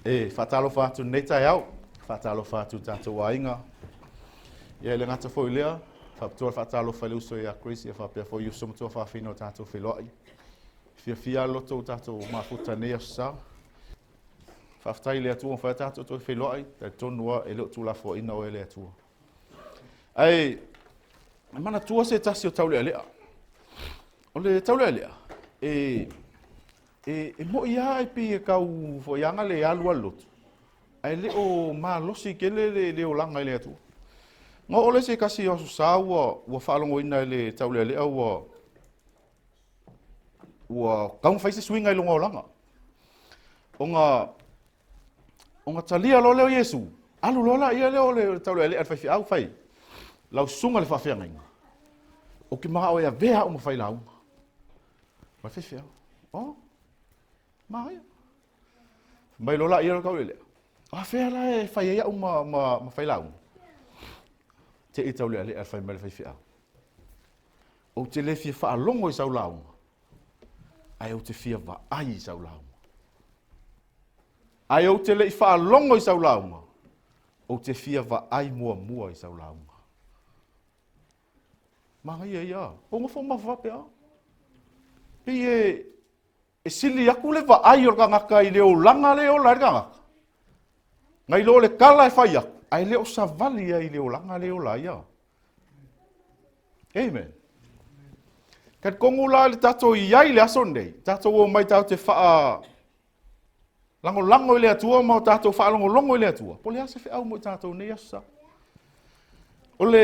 E faatalofa atu i lenei taeao, faatalofa atu i tatou aiga. Ia e le gata foi i lea, faapitoa le faatalofa i le uso ia Grace ia faapea foi i uso ma tuafafine o tatou feiloai. Fiafia lava le loto ua tatou mafuta i lenei Aso Sa. Faafetai i le Atua ua mafai ona tatou toe feiloai, talitonu lava e le o tuulafoaiina oe e le Atua. Ae manatua se tasi o taulealea. O le taulealea, e E, e mo'i lava e pei e tau foi aga le alu a le lotu, ae le o malosi tele le, le olaga i le Atua. Na oo lea se tasi o Aso Sa ua, ua faalogoina e le taulealea ua, ua tau na fai se suiga i lona olaga. Ona, ona talia loa lea o Iesu, alu loa la ia lea o le taulealea le faifeau fai, lau susuga i le faafeagaiga, ou te manao e avea au ma failauga. Ma faifeau. Oh, manaia. Mai loa laia o tau lea. A fea la e fai ai au ma, ma, ma failauga? Te i tau lea lea fai mai le faifeau. Ou te le fia faalogo i sau lauga, ae ou te fia vaai i sau lauga. Ae ou te le i faalogo i sau lauga, ou te fia vaai muamua i sau lauga. Manaia ia. O nofo ma faapea. Pei e, e sili atu le vaai o le tagata i le olaga le ola ai le tagata. Nai lo le tala e fai atu, ae le o savali ai i le olaga le ola ai ia. Amen. Talitonu la i le tatou i ai i le aso lenei, tatou o mai tatou te faa lagolago i le Atua ma o tatou faalogologo i le Atua, po o le a se feau mo i tatou nei aso sa. O le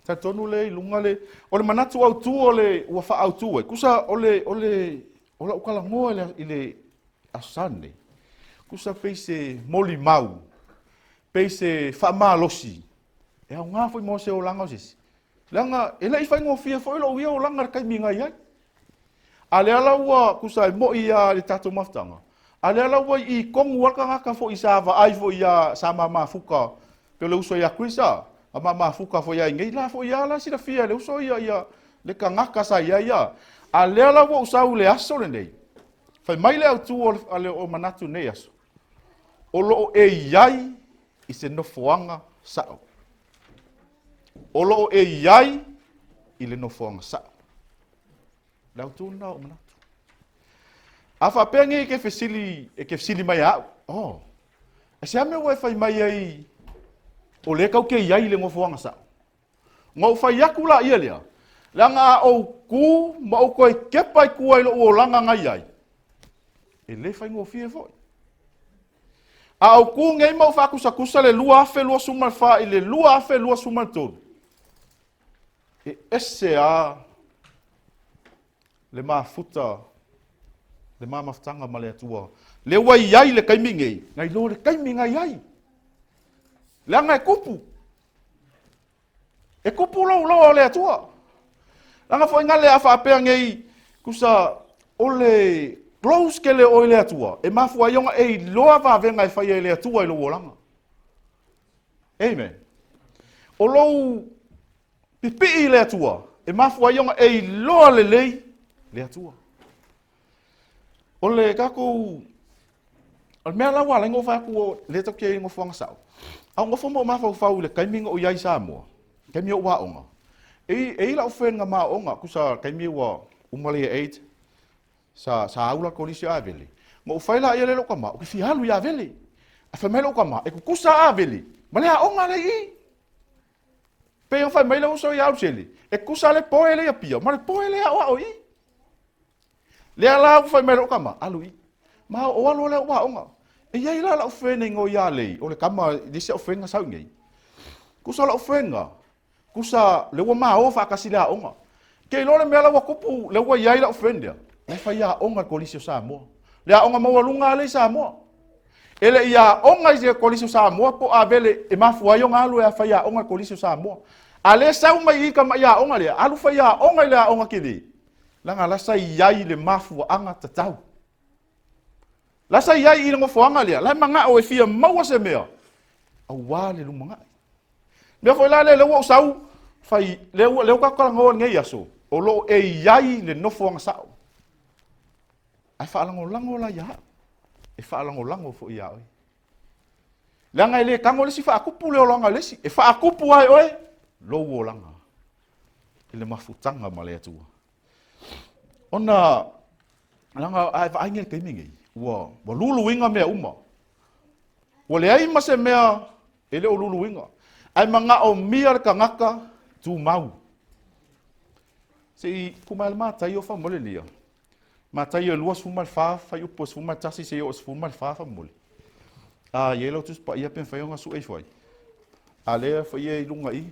talitonu le i luga le, o le manatu autu o le ua faaautu ai, kusa o le, o le, o lau talanoa i le, i le aso sa lenei, kusa pei se molimau, pei se faamalosi, e aoga foi mo se olaga o se isi. Leaga e le i faigofie foi lou ia olaga i le taimi na i ai. A lea la ua tusa e mo'i lava i le tatou mafutaga, a lea la ua i tonu lava le tagata foi sa vaai foi ia sa ma mafuta pei o le uso ia Chris a, a ma mafuta foi ia i nei la foi ia la silafia e le uso ia ia le tagata sa i ai ia. A lea la ua ou sau i le aso lenei, fai mai le autu o le, o manatu i lenei aso, o lo o e i ai i se nofoaga sa'o. O lo o e i ai i le nofoaga sa'o. Le autu lena o manatu. A faapea nei e ke fesili, e ke fesili mai au, oh, e se ame ua e fai mai ai, o lea kau ke i ai i le nofoaga sa'o. Ona ou fai atu laia lea, leaga a ou kū ma ou toe kepa i tua i lou olaga na i ai, e le faigofie foi. A ou kū nei ma ou faatusatusa le 2024 i le 2023, e ese lava le mafuta, le ma mafutaga ma le Atua. Lea ua i ai le taimi nei, nai lo le taimi na i ai. Leaga e tupu. E tupu lou loa o le Atua. Leaga foi gale a faapea nei, tusa o le close kele oe i le Atua, e mafua ai ona e iloa vavega e faia e le Atua i lou olaga. Amen. O lou pipii i le Atua, e mafua ai ona e iloa lelei le Atua. O le tatou O le mea la ua ala ai ona ou fai atu o lea tatou te i ai i nofoaga sao, a o nofo ma ou mafaufau i le taimi na ou i ai i Samoa, taimi o ou aoga, e i, e i lau friend na ma aoga, tusa taimi ua uma le Year Eight, sa, sa au la kolisi o Avele. Na ou fai laia lea i lou tama, ou te fia alu i Avele. Ae fai mai lou tama, e tutusa Avele ma le aoga lea i i. Pei ona fai mai le uso ia Ausele, e tutusa le poe lea i Apia ma le poe lea e aoao i i. Lea la ua fai mai lou tama, alu i. Ma o alu lea ua aoga. E i ai la lau friend e igoa ia Lei, o le tama le isi au friend na sau i nei. Tusa lau friend na, tusa le ua ma o faatasi le aoga. Ke iloa le mea la ua tupu, le ua i ai lau friend lea, la e fai aoga i le Kolisi o Samoa. Le aoga maualuga lea i Samoa. E le i aoga i le Kolisi o Samoa po o Avele e mafua ai ona alu e fai aoga i le Kolisi o Samoa. A lea sau mai i ka mai aoga lea, alu fai aoga i le aoga tele. Leaga la sa i ai le mafuaaga tatau. La sa i ai i le nofoaga lea, la e manao e fia maua se mea, aua le lumanai. Mea foi la lea, lea ua ou sau, fai, lea ua, lea ua tatou talanoa i lenei aso, o lo o e i ai le nofoaga sao. Ae faalagolago la ia au. E faalagolago foi iā oe. Leaga e le tago le isi faakupu le olaga o le isi, e faakupu lava e oe lou olaga i le mafutaga ma le Atua. Ona leaga a e vaai nei i le taimi nei, ua luluina mea uma. Ua leai ma se mea e le o luluina. Ae manaomia le tagata tumau. Se i tuu mai le Mataio faamolemole Lia. Mataio 24, fuaiupu 11 seia oo i le 14 faamolemole. A i ai lau Tusi Paia pe mafai ona sue ifo ai. A lea foi e i luga i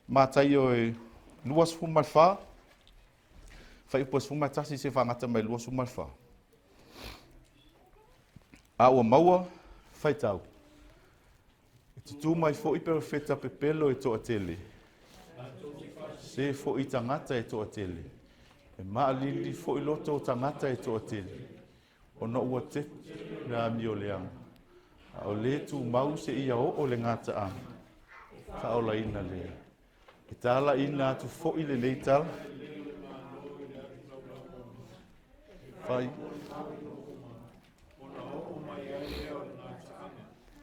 Mataio 24, fuaiupu 11 seia faagata mai 24. A ua maua, faitau. E tutū mai foi perofeta pepelo e toatele, se foi tagata e toatele, e maalili foi loto o tagata e toatele, ona ua tele le amio leaga, a o lē tumau seia oo le gataaga faaolaina lea. E talaiina atu foi lenei tala. Fai.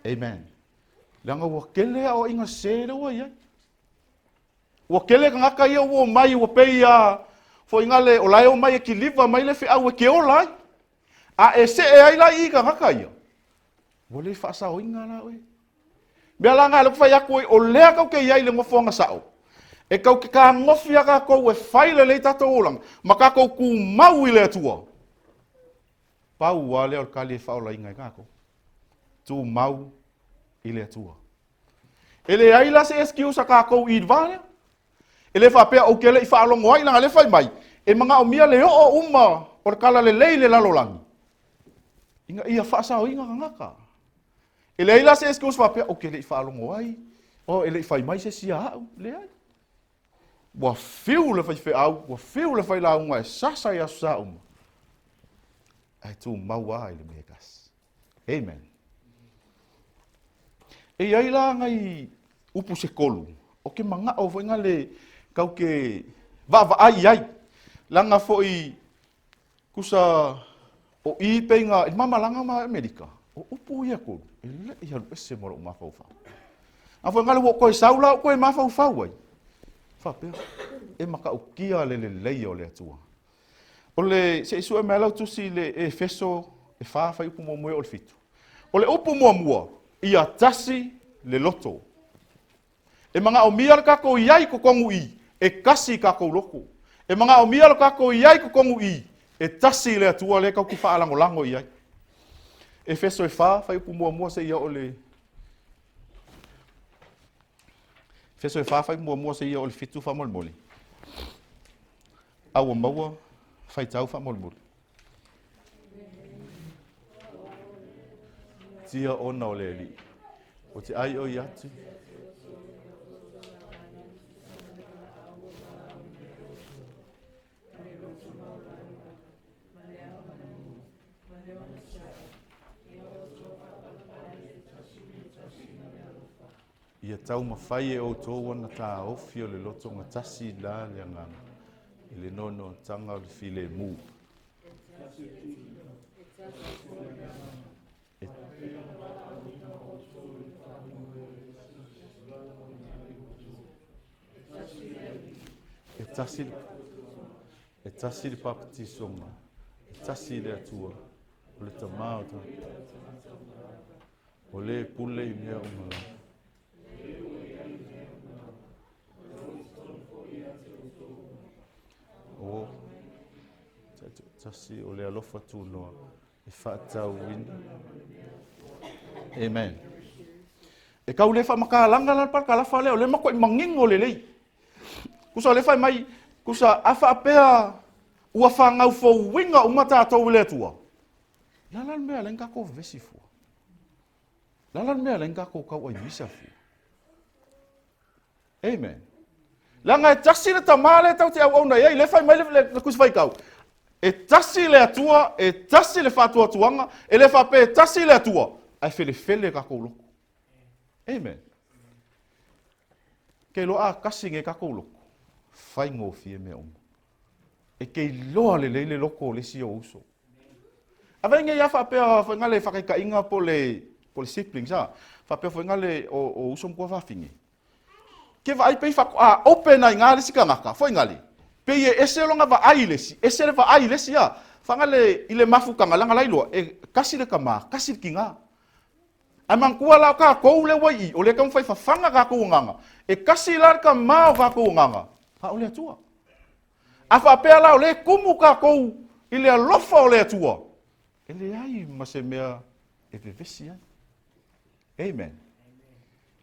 Amen. Leaga ua tele aoaiga sese lea ua i ai. Ua tele tagata ia ua omai ua pei a foi gale o la e omai e kiliva mai le feau e te ola ai. A e see ai la i i tagata ia, ua le faasaoina la oe. Mea la na lea ou te fai atu ai, o lea tatou te i ai i le nofoaga sao, e tatou te tagofi lava tatou e fai lelei tatou olaga ma tatou tumau i le Atua. Pau lava lea o le tali e faaolaina ai tatou. Tumau i le Atua. E leai la se excuse a tatou i le va lea. E le faapea ou te le i faalogo ai, leaga o lea e fai mai, e manaomia le oo uma o le talalelei i le lalolagi ina ia faasaoina tagata. E leai la se excuse faapea ou te le i faalogo ai, oh, e le i fai mai se isi ia au. Leai. Ua fiu le faifeau, ua fiu le failauga e sasa i Aso Sa uma, ae tumau lava i le mea e tasi. Amen. E i ai la nai upu se tolu, o ke manao foi na le kau ke vaavaai i ai. Leaga foi kusa o i peiga i mamalanga ma Amerika, o upu ia tolu, e le'i alu ese ma lou mafaufau. A foi ngale ua ou toe sau la ou toe mafaufau ai, faapea, e matautia le lelei o le Atua. O le, se i sue mai lau tusi i le Efeso e 4 fuaiupu muamua e oo i le 7. O le upu muamua, ia tasi le loto. E manaomia le tatou i ai i totonu i i, e tasi tatou loto. E manaomia le tatou i ai i totonu i i, e tasi le Atua lea tatou te faalagolago i ai. Efeso e 4 fuaiupu muamua seia oo i le Efeso e 4 fuaiupu muamua seia oo i le 7 faamolemole. A ua maua, faitau faamolemole. Tia ona o le Alii. O te ai oi atu. Ia taumafai e outou ona taofi o le loto gatasi la le agaga i le noanoataga o le filemu. E tasi, e tasi le papatisoga, e tasi le Atua, o le Tama o O le pule i mea uma lava. O tasi o le alofa tunoa e faatauina. Amen. E tau le faamatalaga la le parakalafa lea, o lea e matuai manino lelei. Kusa o lea fai mai, kusa a faapea ua fanau fouina uma tatou i le Atua, Le a la le mea e ala ai ona tatou vevesi fua? Le a la le mea e ala ai ona tatou tauaimisa fua? Amen. Leaga e tasi le Tama lea tatou te auauna i ai, lea fai mai le Tusi Faitau, e tasi le Atua, e tasi le faatuatuaga, e le faapea e tasi le Atua, ae felefele tatou loto. Amen. Ke iloa a tasi nei tatou loto, faigofie mea uma. E te iloa lelei le loto o le isi ou uso. Avai nei a faapea foi le faakaitaiga po le po le siblings a faapea foi le o uso ma tuafafine. Ke vaai pei faatoa open ai gā le isi tagata foi gale pei e ese lona vaai i le isi, ese le vaai i le isi a fagale i le mafutaga leaga la iloa e tasi le tama, tasi le tinā. Ae manatua la o tatou lea ua i i, o lea e taumafai e fafaga tatou agaga, e tasi la le tama o tatou agaga, a o le Atua. A faapea la o lea e tumu tatou i le alofa o le Atua, e leai ma se mea e vevesi ai. Amen.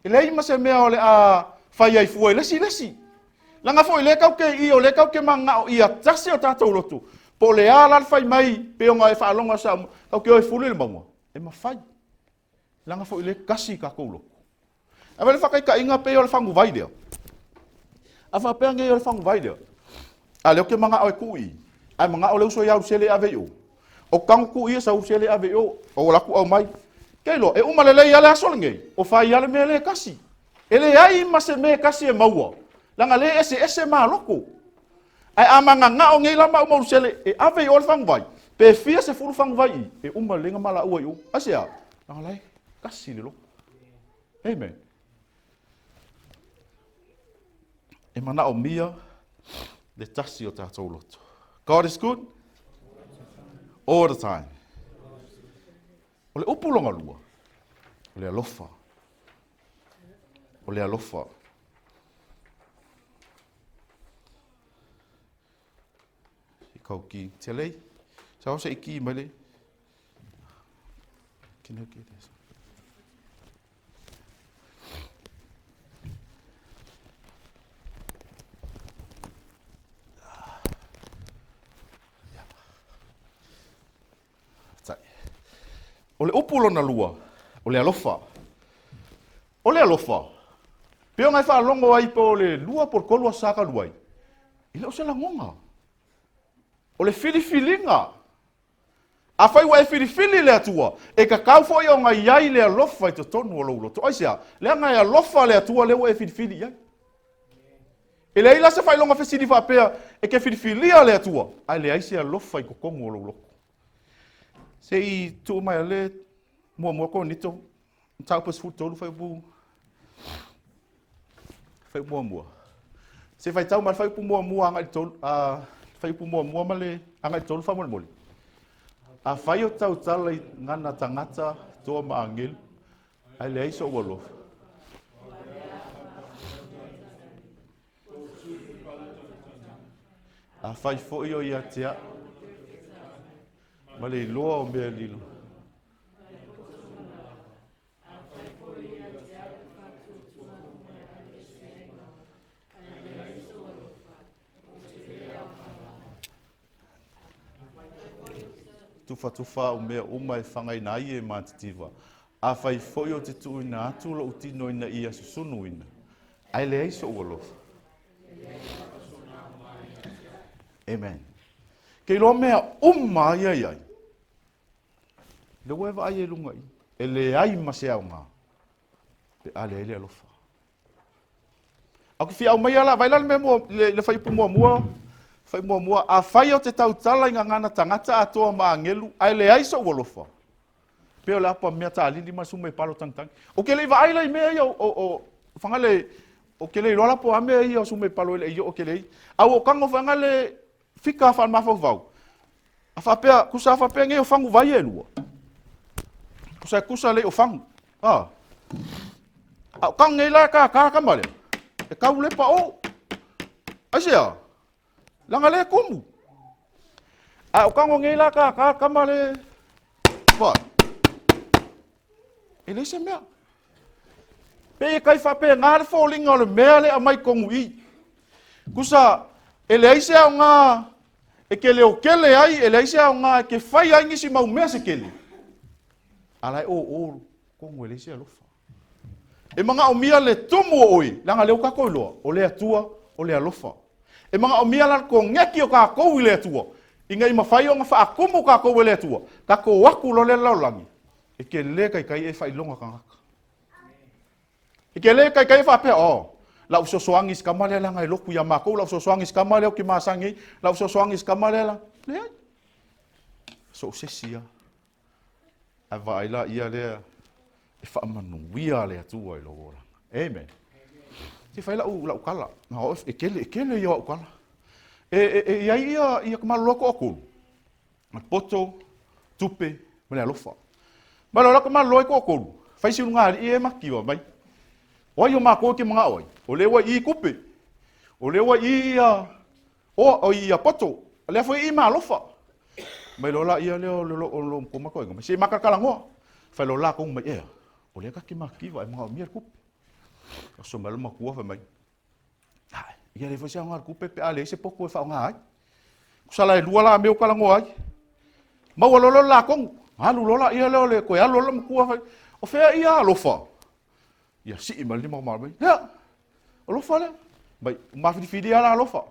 E leai ma se mea o le a fai ai fua i le isi i le isi. Leaga foi lea tatou te i, o lea tatou te mananao ia tasi o tatou loto, po o le a la le fai mai pei ona e faalogo sa tatou te o e fuli le mauga, e mafai. Leaga foi lea e tasi tatou loto. Ae vaai le faataitaiga pei o le faguvai lea. A faapea nei o le faguvai lea, a lea ou te manao e tuu i i, ae manao le uso ia Lusele e ave i o. O tago tuu i e sau Lusele e ave i o, ou alu atu aumai. Ke iloa, e uma lelei lava le aso lenei, o fai lava le mea lea e tasi. E leai ma se mea e tasi e maua, leaga lea e eseese maloko. Ae a mananao nei la maua ma Lusele e ave i o le faguvai, pe fia sefulu faguvai i i, e uma lelei ona malaua i o. Aisea? Leaga la e tasi le loto. Amen. E manaomia le tasi o tatou loto. God is good all the time. O le upu lona lua, o le alofa. O le alofa. I kau ki te lei. Sa o se i ki mai lei. Can you get this? O le upu lona lua, o le alofa. O le alofa, pei ona e faalogo ai po o le lua po o le tolu aso sa talu ai, e le o se lagona. O le filifiliga. Afai ua e filifili le Atua, e tatau foi ona i ai le alofa i totonu o lou loto. Aisea? Leaga e alofa le Atua lea ua e filifili i ai. E leai la se faailoga fesili faapea e te filifilia le Atua, ae leai se alofa i totonu o lou loto. Se i tuu mai le muamua Korinito, mataupu 13, fuaiupu fuaiupu muamua. Se faitau mai le fuaiupu muamua agai i le tolu, fuaiupu muamua ma le agai i le tolu faamolemole. Afai o tautala i gana tagata toa ma agelu, ae leai sou alofa. Afai foi o ia te au ma le iloa o mea lilo. Tufatufa au mea uma e fagaina ai e matitiva. Afai foi ou te tuuina atu lou tino ina ia susunuina, ae leai sou alofa. Amen. Ke iloa mea uma ia i ai. Lea ua e vaai ai i luga i. E leai ma se aoga pe a leai le alofa. A ou te fia aumaia la, vaai la le mea mua, le fuaiupu muamua, fai muamua, afai ou te tautala i gagana tagata atoa ma agelu, ae leai sou alofa, pei o le apa mea tālili ma le sume palo tagitagi. Ou te le i vaai la i mea ia o Fagale, ou te le iloa la po o a mea ia o sume palo e le i oo tele ai. A ua ou tago Fagale fika faale-mafaufau, a faapea, tusa a faapea nei o fagu vai e lua. Tusa e tusa lei o fagu. A. A o tago nei la e kākā kama lea. E kau le pa o. Aisea? Leaga lea e tumu. A o tago nei la kākā kama le... Vai. E leai se mea. Pei e kai faapena le foliga o le mea lea aumai tonu i. Tusa, e leai se aoga e ke leokele ai, e leai se aoga e ke fai ai nisi mau mea se kele. A la e o o tonu e leai se alofa. E manaomia le tumu o oe, leaga lea ua tatou iloa, o le Atua o le alofa. E manaomia la le koneki o tatou i le Atua, ina ia mafai ona faatumu tatou e le Atua, tatou o atu loa lea i le lalolagi, e te le taitai e faailoga tagata. E te le taitai e faapea, oh, lau fesoasoani i si tama lea leaga e lotu ia matou, lau fesoasoani i si tama lea ou te masani ai, lau fesoasoani i si tama lea la. Leai. So o se isi lava. Ae vaai la ia lea e faamanuia le Atua i lou olaga. Amen. Se fai lau, lau kala. Na, e kele, e kele ia au kala. E, e, e iai ia, ia ka maloloa ko akolu. Ma poto, tupe, ma le alofa. Ma le ka maloloa ko akolu. Fai si unga ali e makiwa mai. O ai o mākou ke mga oi. O le ua i kupe. O le ua i ia O, o ia poto, lea foi i ma alofa. Mai lo la ia lea o lo o lo ko mako inga. Se makakala ngoa. Fai lo la ko mai ea. O lea ka ke makiva e mga o mia kupe. So mai lo makua fai mai. Ai, ia le foi se aoga kupe pe a le se poko e whaonga ai. Kusala e lua la meo kala ngoa ai. Maua lo lo la kongu. Alu lo la ia leo le koe alu lo makua fai. O fea ia alofa. Ia sii ma le lima o mai. Lea, alofa lea. Mai, mafilifili ala alofa.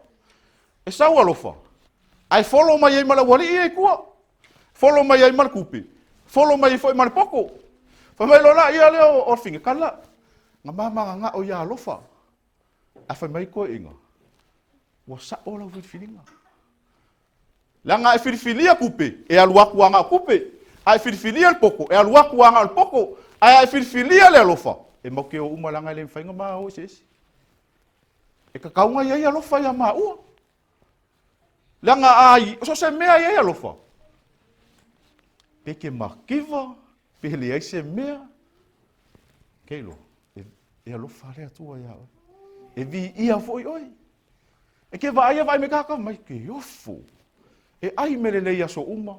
E sau alofa. Ae folo mai ai ma le ualii e tua. Folo mai ai ma le kupe. Folo mai ai foi ma le poko. Fai mai lola ia lea o, o finge kala. Nga mama nga nga o ia alofa. A fai mai koe inga. Ua sao lau filifilinga. Leaga a e filifilia kupe, e alu aku aga o kupe. A e filifilia le poko, e alu aku aga o le poko. Ae a e filifilia le alofa, e mau ke o uma leaga e le mafai ona ma o eseese. E tatau ona i ai alofa ia maua. Leaga a i, so se mea i ai alofa. Pe ke makiva, pe leai se mea. Ke iloa, e, e alofa le Atua ia oe. E viia foi oe. E ke vaai a vaai me kākau mai ke ofo. E ai me lelei aso uma.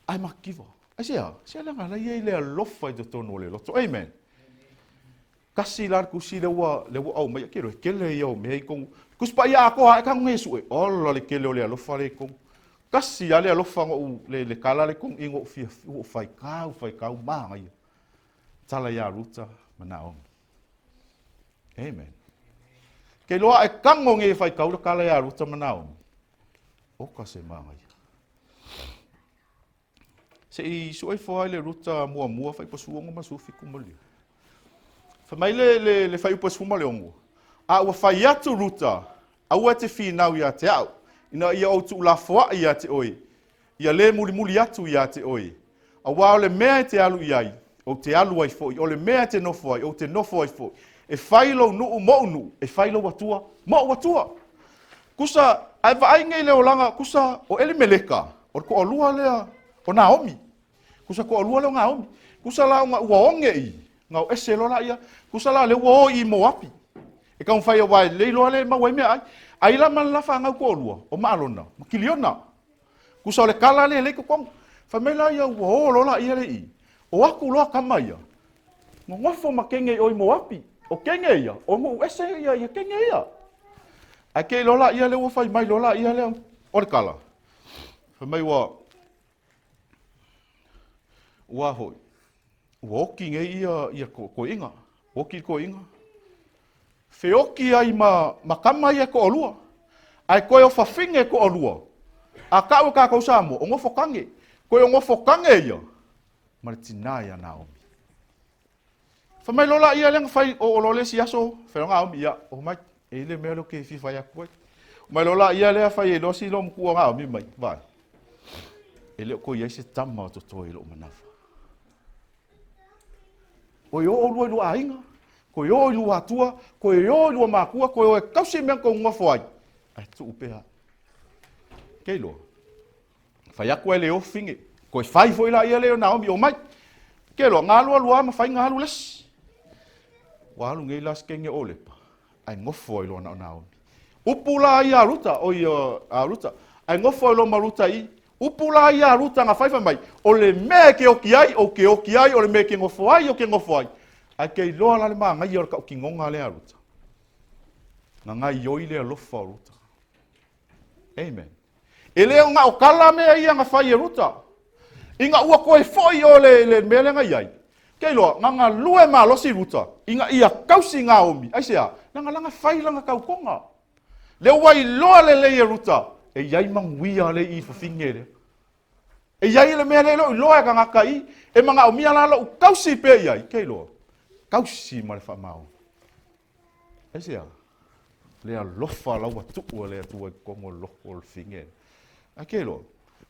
Ai makiva. Ai se a, se leaga la iai le alofa i totonu o le loto. Amen. Kasi la le kusi le ua le ua au mai ke le kele ia o mea i kongu. Kusi pa ia ako ha e kango nge sue. Ola le kele o le alofa le kongu. Kasi a le alofa ngo le le kala le kongu ingo fia ua fai kau fai kau ma ia. Tala ia Ruta ma Naomi. Amen. Ke loa e kango nge fai kau le kala ia Ruta ma Naomi. O ka se māngaia. Se i suai foa i le Ruta muamua fai pasuongo ma sufiku ma lia. Fai mai le, le, le fai upa sefuma le ongo. A ua fai atu Ruta, aua e te finau ia te au, ina ia ou tuulafoai ia te oe, ia lē mulimuli atu ia te oe. Auā o le mea e te alu i ai, ou te alu ai foi, o le mea e te nofo ai, ou te nofo ai foi. E fai lou nuu moʻu nuu, e fai lou Atua moʻu Atua. Kusa, a e vaai nei i le olaga, kusa o Elimeleka, o le toalua lea o Naomi. Kusa toalua lea o Naomi. Kusa la ona ua oge i, na o ese loa laia. Kusa la lea ua o i Moapi. E taumafai aua e lelei loa lea e maua ai meaai. Ai la ma le la fanau toalua, o Maalona ma Kiliona. Kusa o le kala lea lei totonu. Fai mai la ia ua o loa laia le i. O aku loa kama ia. Nonofo ma kenge i o i Moapi. O kenge ia, o nuu ese ia ia kenge ia. Ae ke loa laia lea ua fai mai loa laia lea o le kala. Fai mai ua ua hoi. Ua oki nei ia ia koiinga. Oki koiinga. Feoki ai ma, ma kama ia toalua. Ae koe o fafine toalua. A kau e kākou Samoa, o nofo kage. Koe o nofo kage ia ma le tinā ia Naomi. Fai mai loa laia lea na fai o, o loa le isi aso, fai loa Naomi, ia, o mai, e i le mea lea ke fia fai atu ai. Mai loa laia lea fai ai loa si loa matua Naomi mai, vai. E le o koe i ai se tama o totoe i lou manawa. Koe o olua i lua aiga, koe o i lua atua, koe o i lua makua, koe o e kausi mea kou nofo ai. Ae tuu pea. Ke iloa. Fai atu ai le ofine. Koe fai foi la ia le o Naomi o mai. Ke loa, ngā lua lua ma fai ngā alu lesi. Ua alu nei la se o lepa. Ae nofo ai loa na o Naomi. Upu la ia Ruta, o ia a Ruta. Ae nofo ai loa ma Ruta i. Upu la ia Ruta nga fai fai mai. O le mea e ke oki ai, o ke oki ai, o le mea e ke nofo ai, o ke nofo ai. Ae ke iloa la le māngaia o le kaukinoga lea a Ruta. Nga gaioi le alofa o Ruta. Amen. E le o na o kala mea ia na fai e Ruta. Ina ua koe foi o le, le mea lea na i ai. Ke iloa, na galue malosi Ruta, ina ia kausi Naomi. Aisea? Langa langa fai langa tautoga. Le ua iloa lelei e Ruta, e i ai manuia le i fafine lea. E i ai le mea lea e le o iloa e tagata i, e manaomia la lou kausi pea i ai. Ke iloa, kausi ma le faamaoni. Aisea? Le alofa la ua tuu e le Atua i totonu o le loto o le fafine. Ae ke iloa,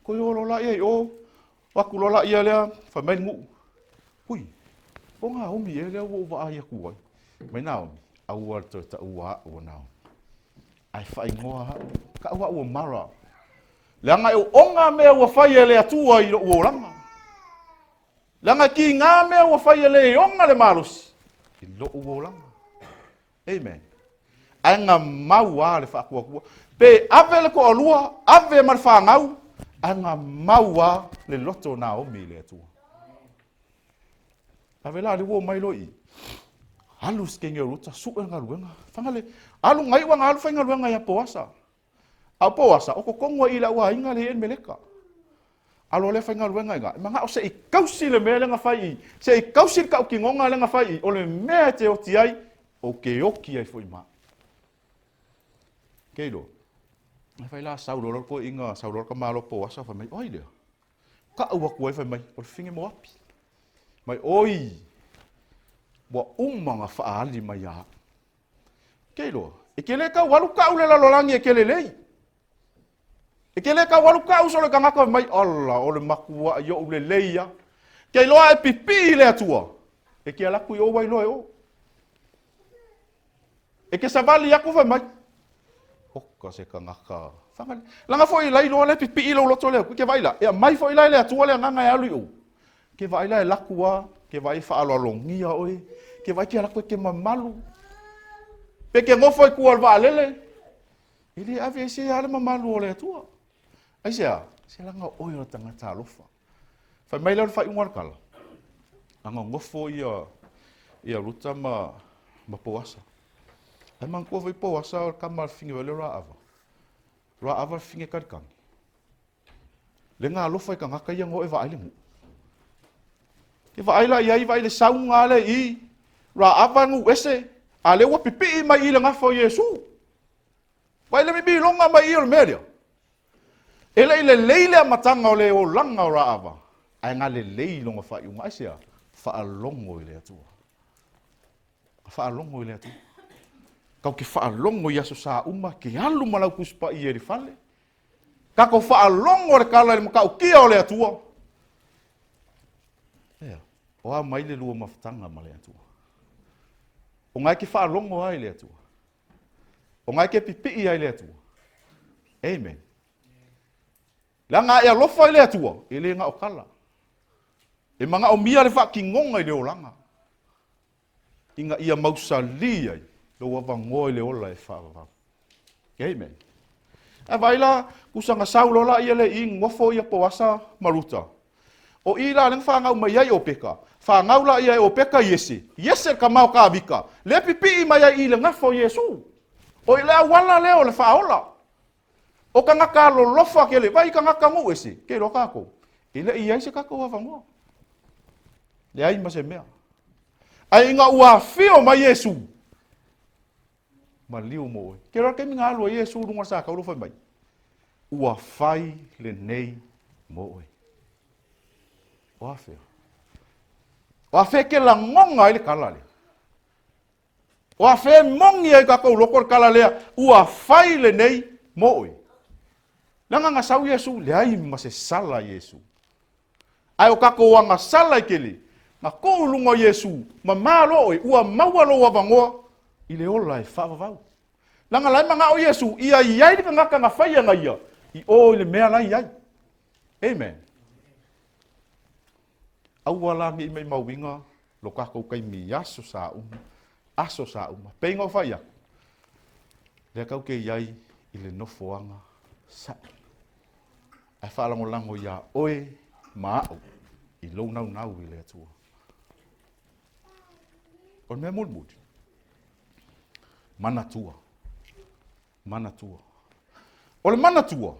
koe o loa la ia i o, O atu loa laia lea, fai mai le nuu, Ui, o Naomi ea lea ua ou vaai atu ai. Mai Naomi, aua le toe taua au o Naomi. Ae faaigoa au, taua au o Mara. Leaga e oona mea ua fai e le Atua i lou olaga. Leaga e kiga mea ua fai e le ona le malosi i lou olaga. Amen. Ae na mau lava le faatuatua. Pe ave le toalua, ave ma le fanau, ae na mau lava le loto o Naomi i le Atua. Ave la le ua mai loa i i. Alu se teine o Ruta, sue le galuega. Fanga le, alu nai ua na alu faigaluega ia Poasa. A o Poasa, o totonu ai i le au aiga le i Elimeleka. Alo lea faigaluega i ina, e manao se i tausi le mea lea na fai i, se i tausi le tautinoga lea na fai i, o le mea e te oti ai, ou te oti ai foi ma au. Ke iloa, e fai la sau loa le toeaina, sau loa le tamaloa Poasa, fai mai, o ai lea? Tau atu ai fai mai, o le fine Moapi. Mai, oi, ua uma ona faaali mai ia au. Ke iloa, e te le tau alu tau le lalolagi e te lelei. E te le tau alu tau solo i tagata mai, ala, o le matuaʻi oʻu lelei a. Ke iloa e pipii i le Atua, e te alu atu i o ua iloa e o. E te savali atu fai mai, oka se tagata fagali. Laga foi lai loa le pipii lou loto le Atua. Ke vaai la, e aumai foi la e le Atua le agaga e alu i o. Ke vaai la e laku a, ke vaai e faaaloalogia oe, ke vaai ke alaku e ke mamalu. Pe ke nofo i tua o le vaalele, e le ave ai se a le mamalu o le Atua. Aisea? Se laga oe o le tagata alofa. Fai mai lea o le faaiuga o le tala, a nonofo ia, ia Ruta ma, ma Poasa. Ae manatua foi Poasa o le tama a le fine o Raava. Raava le fine kalikani. Le ga alofa i tagata ia na o e vaai le nuu. Ke vaai la i ai, vaai le sauga le i, Raava nuu ese, a le ua pipii mai i le gafa o Iesu. Vaai le mimiloga mai i o le mea lea. E le i lelei le amataga o le olaga o Raava, ae na lelei lona faaiuga. Aisea? Faalogo i le Atua. Faalogo i le Atua. Tatou te faalogo i aso sa uma, ke alu ma lau Tusi Paia i le fale. Tatou faalogo le tala i le matautia o le Atua. Ea, o a mai le lua mafutaga ma le Atua. O nga e ke faalogo ai le Atua. O nga e ke pipii ai le Atua. Amen. Leaga a e alofa i le Atua, e le na o tala. E manaomia le faatinoga i le olaga, ina ia mausali ai lou avanoa i le ola e faavavau. Amen. Ae vaai la, kusa na sau loa la ia le i nofo ia Poasa ma Ruta. O i la lea na fanau mai ai Opeka. Fanau la ia e Opeka Iese. Iese le tama o Tavita. Lea pipii mai ai i le gafa o Iesu. O i le auala lea o le faaola. O tagata alolofa tele, vaai i tagata nuu ese, ke iloa tatou, e le i i ai se tatou avanoa. Leai ma se mea. Ae ina ua afio mai Iesu, maliu mo oe. Ke iloa le taimi na alu ai Iesu i luga o le satauro fai mai, ua fai lenei mo oe. O a fea? O a fea e te lagona ai le tala lea? O a fea e moni ai tatou loto le tala lea, ua fai lenei mo oe. Leaga na sau Iesu, leai ma se sala Iesu. Ae o tatou agasala i tele, na tuu i luga o Iesu, ma malo oe, ua maua lou avanoa i le ola e faavavau. Leaga la e manao Iesu, ia i ai le tagata na faia na ia, i o i le mea la i ai. Amen. Aua la ne i maimauina lo tatou taimi i aso sa uma, aso sa uma. Pei ona ou fai atu, lea tatou te i ai i le nofoaga saʻi. Ae faalagolago iā oe ma aʻu i lou naunau i le Atua. O le mea mulimuli, manatua. Manatua. O le manatua,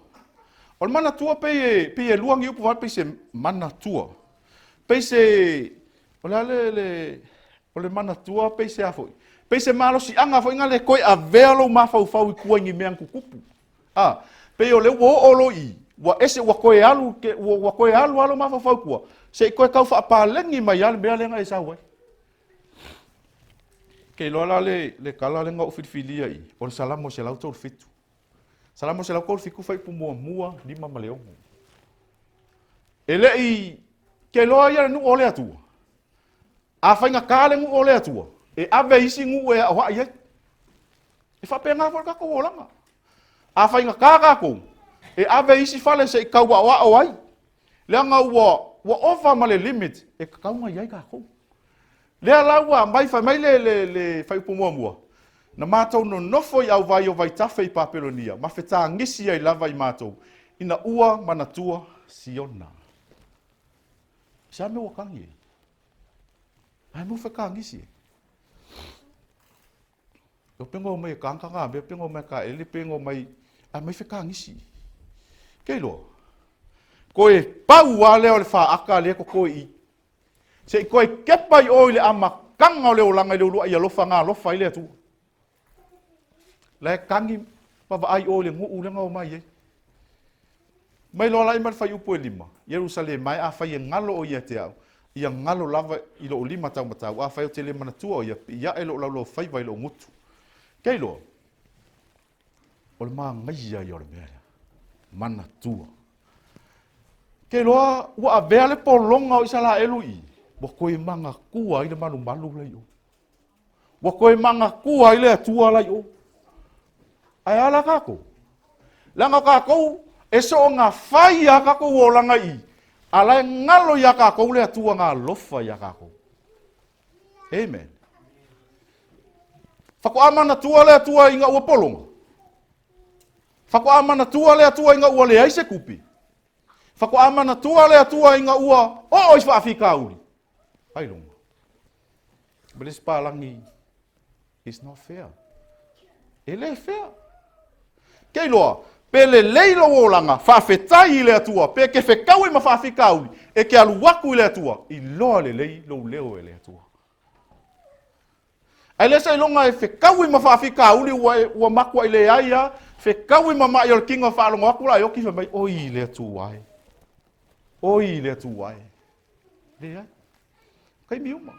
o le manatua pei e, pei e lua ni upu pei se manatua. Pei se, o le a le, le, o le manatua pei se a foi? Pei se malosiaga foi na le toe avea lou mafaufau i tua i ni mea na tutupu. A, pei o lea ua oo loa i i, ua ese, ua toe alu, ua, ua toe alu lava lou mafaufau i tua, se i toe tau faapaleni mai lava le mea lea na e sau ai. Ke iloa la le, le tala lea na ou filifilia i, o le Salamo 137. Salamo 137 fuaiupu muamua, 5 ma le 6. E le i ke loa ia le nuu o le Atua. A faigata le nuu o le Atua, e ave isi nuu e aoai ai. E faapena foi le tatou olaga. A faigata tatou, e ave isi fale se i tau aoao ai. Leaga ua ova ma le limit e tatau ona i ai tatou. Lea la ua aumai, fai mai le fuaiupu muamua, na matou nonofo i auvai o vaitafe i Papelonia, ma fetagisi ai lava i matou, ina ua manatua Siona. Se a mea ua tagi ai? Ae mo fetagisi ai? O penga o mai e kāngata ngā mea, penga o mai ka ele, penga o mai, a mai fetagisi. Ke iloa? Koe pau a lea o le whaaka lea ko koe i. Se i koe kepa i o i le amataga o le olaga i le uluai alofa nga alofa ai le Atua. La e tagi ma vaai o i le nuu lea na omai ai. Mai loa la i ma le fuaiupu e 5, Ierusalema e, afai e galo oe ia te au, ia galo lava i lou lima taumatau, afai ou te le manatua oe ia, pii ae lou laulaufaiva i lou gutu. Ke iloa, o le manaia ia o le mea lea, manatua. Ke iloa ua avea le pologa o Isaraelu i i, ua toe manatua ai le malumalu la i o. Ua toe manatua ai le Atua la i o. Ae a la tatou? Leaga o tatou e soona fai a tatou olaga i i, a la e galo iā tatou le Atua na alofa iā tatou. Amen. Faatoa manatua le Atua ina ua pologa. Faatoa manatua le Atua ina ua leai se tupe. Faatoa manatua le Atua ina ua oo i faafitauli. Ailoga. Ma le isi palagi, it's not fair. E le fair. Ke iloa, pe lelei lou olaga, faafetai i le Atua, pe ke fetaui ma faafitauli, e ke alu atu i le Atua, iloa lelei lou leo e le Atua. Ae le seiloga e fetaui ma faafitauli ua matuai leai lava, fetaui ma mai o le tino e faalogo atu la e oti fai mai, oi le Atua e, oi le Atua e. Leai. Taimi uma.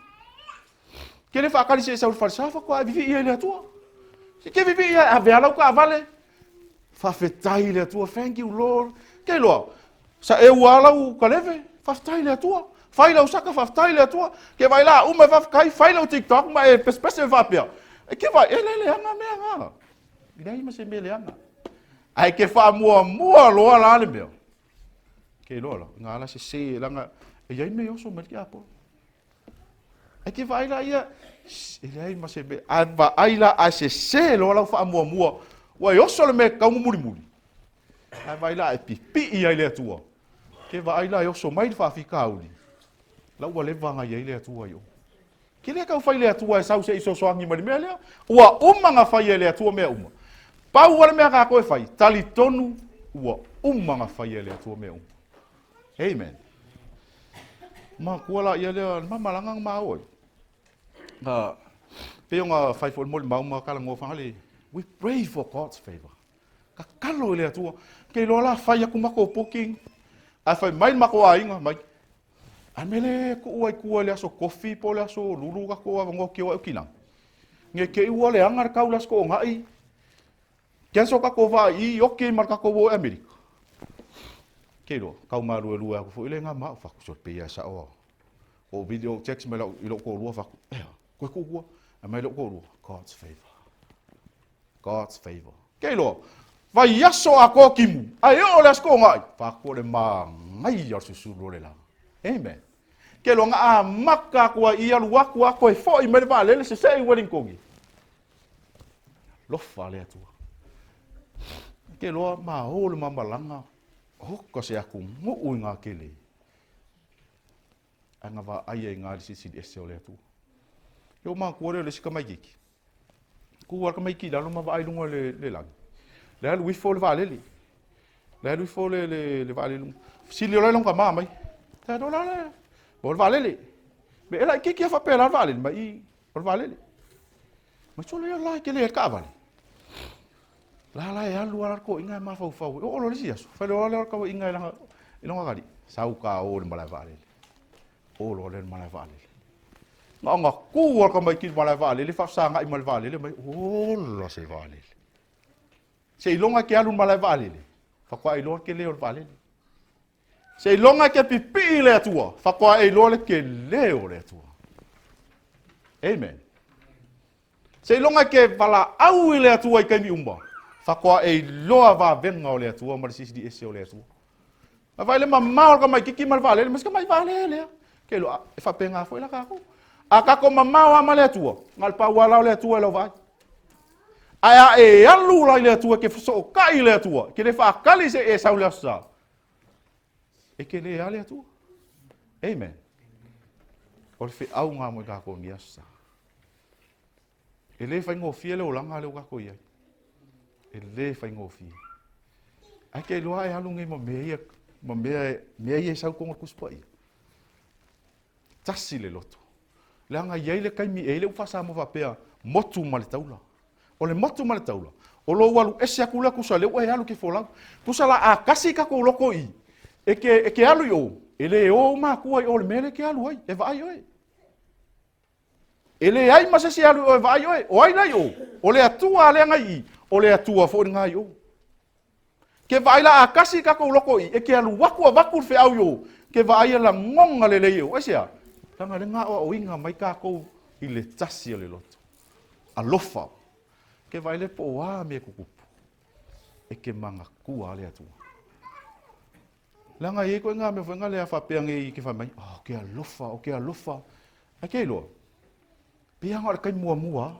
Ke le faatali se i sau i le falesa faatoa e vivii ai i le Atua. Se ke vivii ai, ave a lau taavale. Faafetai i le Atua, thank you Lord. Ke iloa, sa e ua lau kaleve, faafetai i le Atua. Fai lau saka, faafetai i le Atua. Ke vai la uma e faafetai, fai lau TikTok ma e pesepese e faapea. E ke vai, e le leaga mea nga. Leai ma se mea leaga. Ae ke faamuamua loa la le mea. Ke iloa la, nga la sese langa e iai mea e oso mai le tiapolo. Ae ke vaai la ia, e leai ma se mea, ae vaai la ae sese loa lau faamuamua, ua e oso le mea e tatau ona mulimuli. Ae vaai la ae pipii ai le Atua. Ke vaai la e oso mai le faafitauli, la ua leva ona i ai le Atua i o. Ke le tau fai le Atua e sau se i fesoasoani mai le mea lea. Ua uma ona fai e le Atua mea uma. Pau lava le mea a tatou e fai, talitonu ua uma ona fai e le Atua mea uma. Amen. Matua la ia lea, le mamalaga na maua ai. Pei ona fai foi le molimau ma talanoa fagale, we pray for God's favor. Tatalo i le Atua. Ke iloa la fai atu matou booking, ae fai mai le matou aiga mai. Ae mea le tuu ai tua i le aso tofi po o le aso lulu tatou avanoa ki o ai o kinagi. Ne te i ua leaga le tau i le aso toonai, cancel tatou vaa i i, oki ai ma le tatou o i Amerika. Ke iloa, tau maluelue atu foi le ga ma au, fatu sole pei lava e sao lava. Ou video, ou text mai i lou toalua fatu, ea, koe tuu tua. Ae mai lou toalua, God's favor. God's favor. Ke iloa, vaiaso atoa timu, ae oo le aso toonai, faatu o le manaia o le susulu o le la. Amen. Ke iloa, na amata atu ai i alu atu a toe foi mai le vaalele sesee i Wellington. Lofa le Atua. Ke iloa, ma o le mamalaga, hoka se atu nuu i ngā kele. Ae na vaai ai ngā le silisili ese o le Atua. Ke o mākua lea o le isi tamaititi. Ku lava le tamaiti i lalo ma vaai i luga o le lagi. Le alu ifo le vaalele. Le alu ifo le vaalele. Fesili loa lona tama mai. Dad, o le a le... O le vaalele. Me e laitiiti lava faapea la le vaalele mai i, o le vaalele. Mai sole ia la e tele ai le taavale. La la e alu lava le toeaina e mafaufau. E oo loa i le isi aso, fai loa lea o le toeaina i lona alii, sau ta o i le malae vaalele. O loa lea i le malae vaalele. Na ona tu lava le tamaiti i le malae vaalele faafesagai ma le vaalele mai, ola se vaalele. Seiloga e te alu i le malae vaalele, faatoa iloa le tele o le vaalele. Seiloga e ke pipii i le Atua, faatoa e iloa le tele o le Atua. Amen. Seiloga e ke valaau i le Atua i taimi uma, faatoa e iloa vavega o le Atua ma le silisili ese o le Atua. A vaai le mamao o le tamaititi ma le vaalele, ma si tamai vaalele a. Ke iloa, e faapena foi la tatou. A tatou mamao lava ma le Atua, na o le pau lava la o le Atua i lau vaai. Ae a e alu la i le Atua e te fesootai i le Atua, e te le faatali se i e sau i le Aso Sa, e tele lava le Atua. Amen. O le feauga mo i tatou i lenei Aso Sa. E le faigofie le olaga lea ua tatou i ai. E le faigofie. Ae ke iloa e alu nei ma mea ia, ma mea, mea ia e sau totonu o le Tusi Paia. Tasi le loto. Leaga i ai le taimi, e i ai le upu faa-Samoa faapea, motu ma le taula. O le motu ma le taula, o lou alu ese atu lea tusa lea ua e alu e te folau. Tusa la a tasi tatou loto i i, e te, e te alu i o, e le o ou matua i o i le mea lea e te alu ai, e vaai oe. E leai ma se isi e alu i o e vaai oe. O ai la i o? O le Atua lea na i i, o le Atua foi lena i o. Ke vaai la a tasi tatou loko i, e ke alu atu avatu le feau i o, ke vaai e lagona lelei e o. Aisea? Leaga lea na aoaoina mai tatou i le tasi o le loto. Alofa. Ke vaai le po o a mea tutupu, e ke manatua le Atua. Leaga e i ai ituaiga mea foi lea faapea nei ke fai mai, oh, ke alofa, o ke alofa. Ae ke iloa, pei lava o le taimi muamua lava.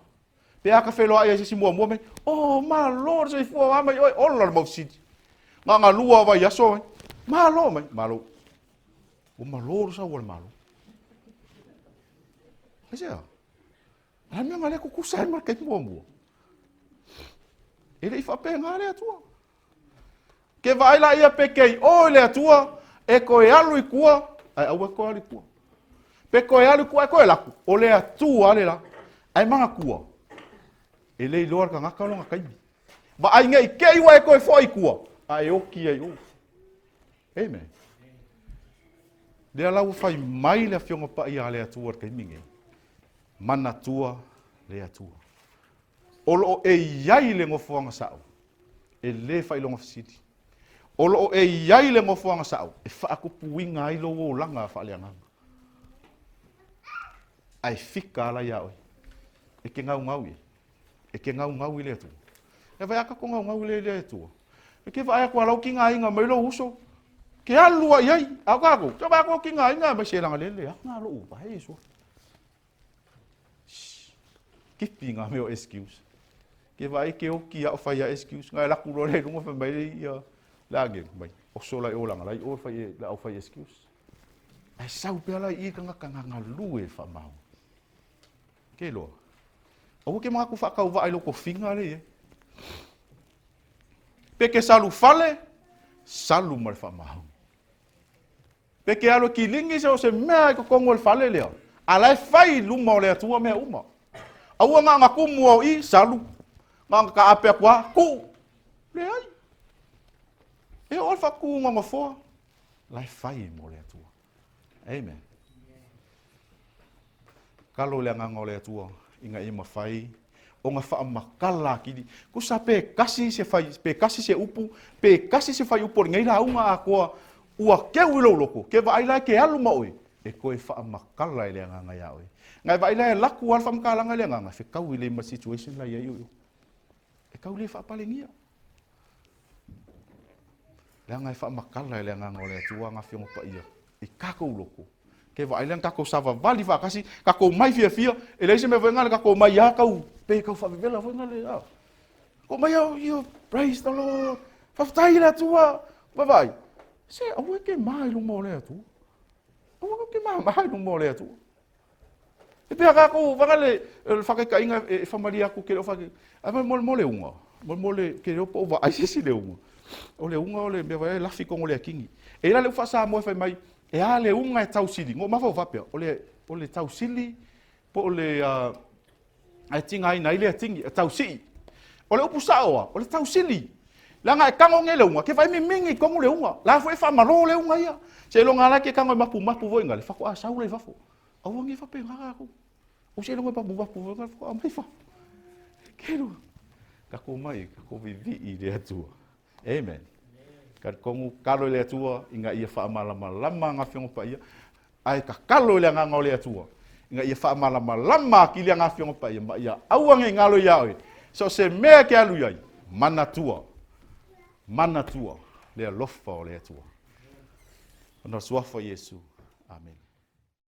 Pe a ka feiloai ai se isi muamua mai, oh, malo le soifua o a mai oe, ola le mau fesili. Na ona lua o vaiaso mai, malo mai, malo. Ua malo le sau a le malo. Aisea? A mea na le tutusa ai ma le taimi muamua. E le i faapena le Atua. Ke vaai la ia pe kei o i le Atua, e toe alu i tua, ae aua e toe alu i tua. Pe toe alu i tua, e toe laku, o le Atua le la. Ae manatua, e le iloa le tagata lona taimi. Vaai nei te i ua e toe foi i tua, a e oti ai o. Amen. Lea la ua fai mai le Afioga Paia a le Atua i le taimi nei. Manatua le Atua. O lo o e i ai le nofoaga sao, e le faailoga fesili. O lo o e i ai le nofoaga sao e faakupuina ai lou olaga faaleagaga. Ae fika ala iā oe. E ke gaugau i ai. E ke gaugau i le Atua. E vaai a tatou gaugau i le Atua. E ke vaai atu a lau tigaina mai lou uso. Ke alu a i ai. A o tatou, ke vaai atu au tigaina mai se laga le leaga lou vae Iesu. Kipi ngā mea o excuse. Ke vaai ke oki a o fai a excuse. Ngai laku loa le lunga fai mai le ia le agelu mai. Oso lai o langa lai o fai e le au fai excuse. Ai sau pea lai i kanga kanga ngalu e whamau. Ke loa. Aua ke manatu whaakauvaa i lou tofiga lea e i ai. Pe ke salu fale, salu ma le faamaoni. Pe ke alu e kiligi se o se mea i totonu o le fale lea, a la e fai i luma o le Atua mea uma. Aua na ona tumu au i, salu. Na ona taape atu lava, tuu. Leai. E oo le faatuga o nofoa, la e fai mo le Atua. Amen. Kalo i le agaga o le Atua ina ia mafai ona faamatala atili. Tusa pe tasi se fai, pe tasi se upu, pe tasi se faiupu o lenei lauga atoa ua keu i lou loto, ke vaai la e ke alu ma oe, e toe faamatala e le agaga iā oe. Na e vaai la e laku lava le faamatalaga i le agaga, fetaui lelei ma le situation la i ai oe. E tau le faapalenia. Leaga e faamatala e le Agaga o le Atua ana Afioga Paia i tatou loto. Ke vaai lea na tatou savavali faatasi, tatou mai fiafia, e leai se mea foi lena le tatou mai a tau, pe tau faavevela foi lena le, a. Tatou mai a, you, praise the Lord, faafetai i le Atua, vaavaai. Se, aua e te ma i luma o le Atua. Aua e te ma i luma o le Atua. E pei a tatou vaga le faataitaiga e faamalie atu ke le o faataitaiga. Ae mo mo le uga, mo mo le ke le o po o vaai se isi le uga. O le uga o le mea foi e lafi i totonu o le akini. E i ai la le upu faa-Samoa e fai mai, e a le uga e tausili. Na ou mafaufau faapea, o le o le tausili po o le ae tigaina ai le atigi, e tausii. O le upu sao lava, o le tausili. Leaga e tago nei le uga, ke vaai mimigi i totonu le uga. La foi e faamalo le uga ia. Seiloga la e ke tago e mapumapu foi ngale, faatoa sau la i fafo. Aua ne i faapena tatou. Ou seiloga e mapumapu foi ngale faatoa aumai fafo. Ke lua. Tatou mai, tatou vivii i le Atua. Amen. Talitonu tatalo i le Atua ina ia faamalamalama ana Afioga Paia, ae tatalo i le Agaga o le Atua ina ia faamalamalama atili ana Afioga Paia ma ia aua ne i galo iā oe, so o se mea e te alu i ai, manatua, manatua le alofa o le Atua. Ona o le Suafa o Iesu. Amene.